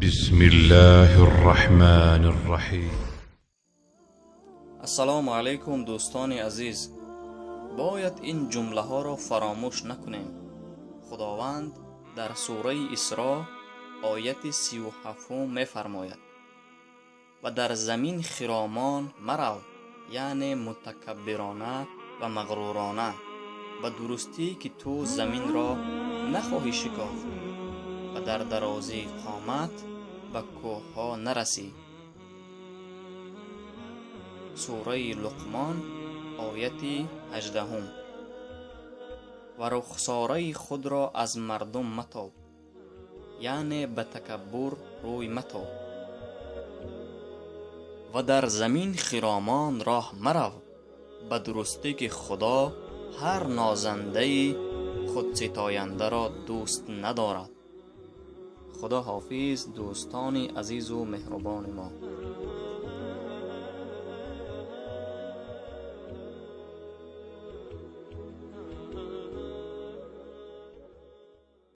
بسم الله الرحمن الرحيم. Ассалому алайкум, дӯстони азиз. Бояд ин ҷумлаҳоро фаромӯш накунем. Худованд дар сураи Исро, ояти 37-ум мефармояд: «Ва дар замин хиромон марав, яъне мутакаббирона ва мағрурона, ба дурустӣ ки ту заминро нахоҳӣ шикофт ва дар дарозии қомат ба кӯҳҳо нарасӣ». Сураи Луқмон, ояти 18-ум: «Ва рухсораи худро аз мардум матоб, яъне ба такаббур рӯй матоб. Ва дар замин хиромон роҳ марав, ба дурустӣ ки Худо ҳар нозандаи худситояндаро дӯст надорад. Худо ҳофиз, дӯстони азизу меҳрубони мо.